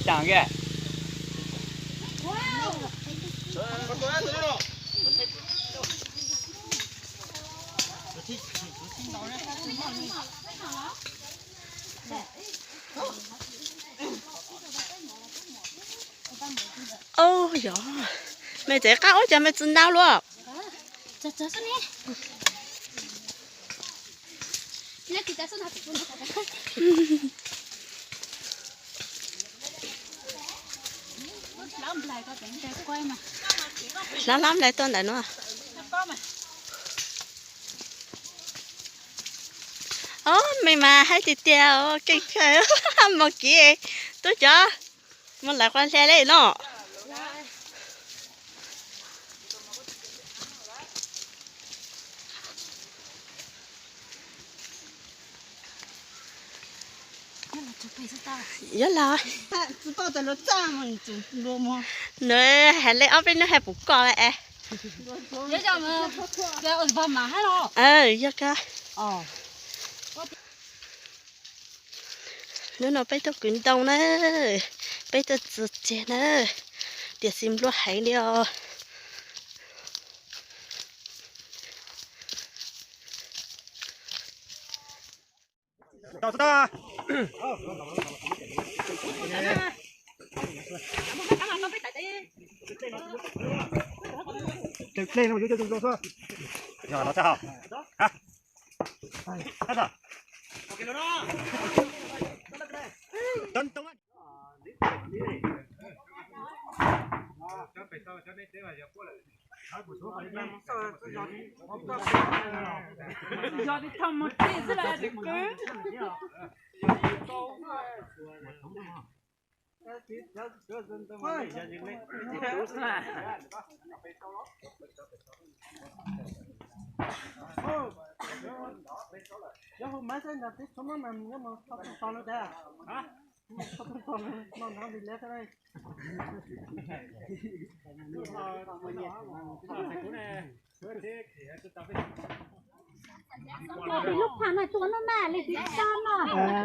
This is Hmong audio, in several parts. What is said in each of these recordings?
Tag kis. Au yog, me txawm qab ua cas me tsis nau luaj. Hlab hlab nplai tuaj ntawm no. Ob, me mas haib tiag tiag, keej kawg, mus kiv, tub cov, mus lawv qhov hle li no. Yog los, nws hais li ob peb hnub hais puv koj es. Yog kawg. Hnub no peb tuaj kwv ntoo na, peb tuaj txog tsev na, tiam sis nplua heev li os. Yog li thaum mus txij xwb los tsis qwb.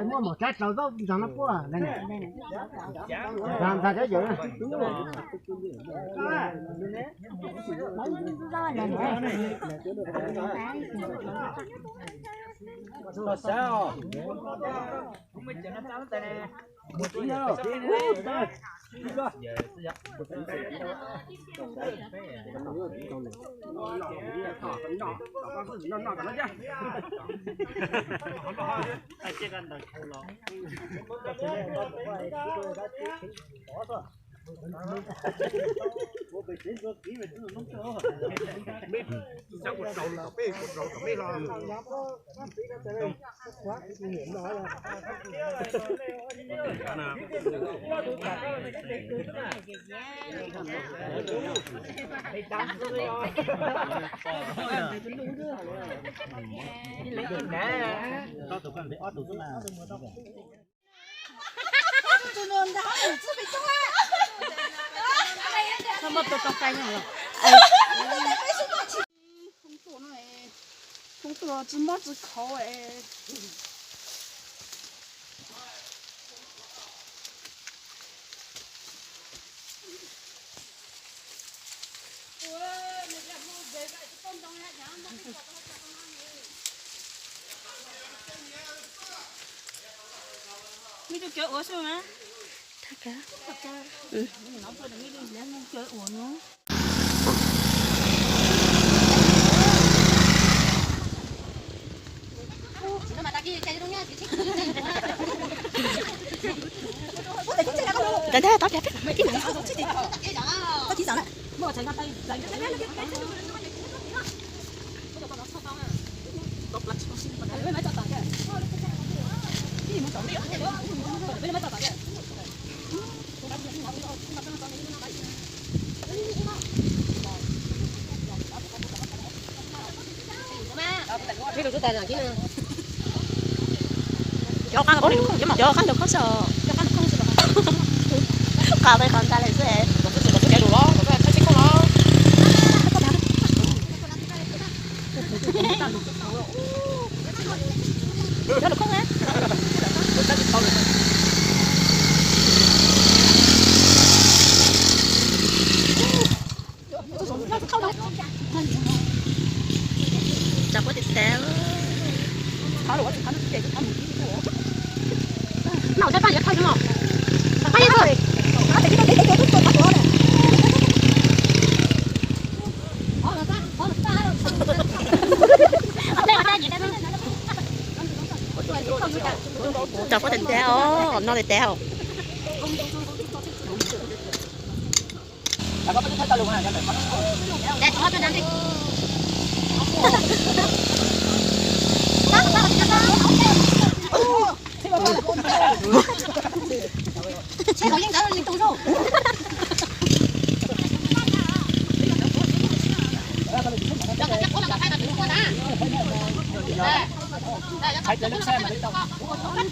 Muaj mov tsab rau zaub ntawm no puag. Ntag ntag cov yawm. Tsis mob tsis khauv. Neb cov cawv ua xwb na. Cawv ua no. Cov qab ntawd khob xwb, cov qab ntawd khob xwb. Qab peb qab ntawd lawm xwb. Cov lus khob na. Cov poj tes tes os, no tes tes os.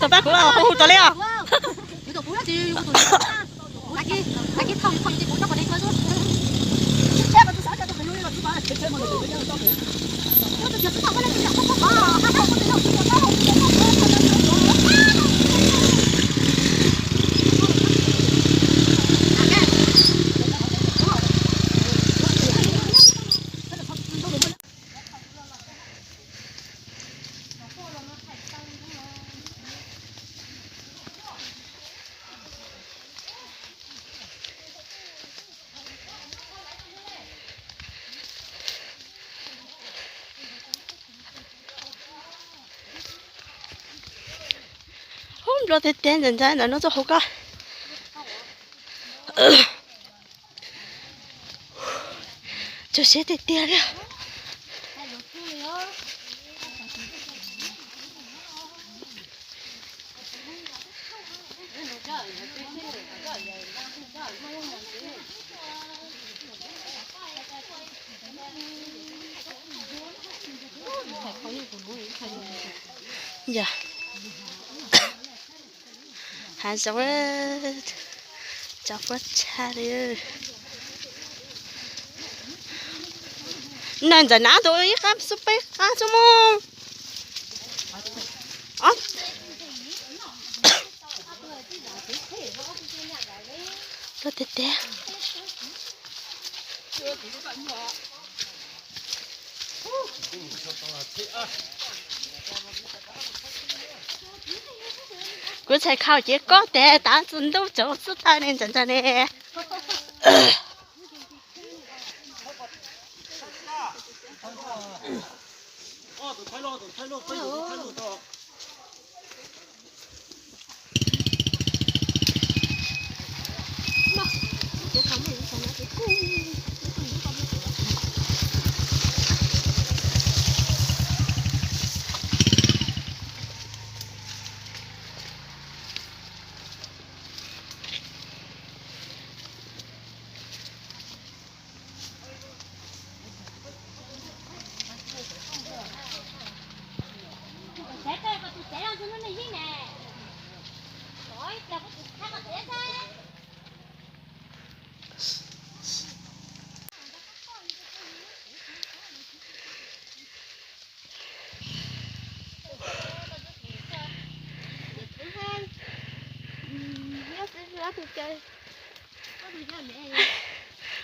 Tus pab kuv hu tus li os. Ub, nplo tiag tiag ntawm ntawd no txoj hauv ko. Tsuas siab tiag tiag li. Yog hav zoov, tsaus fuab tshaj li. Nws ntxawm nav tus ib qab xub peb qab xub mus. Tiag tiag. Kuv txhais khau ces kob tes tav txog ntuj tsaus xwb tag ne ntawm ntawd ne.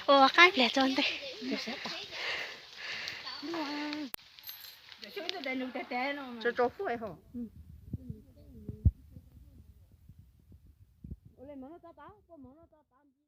Ua qaib pliag tso ntej. Tso tso fuj ho. Ua le mov no tso tod, kua mov no tso tod.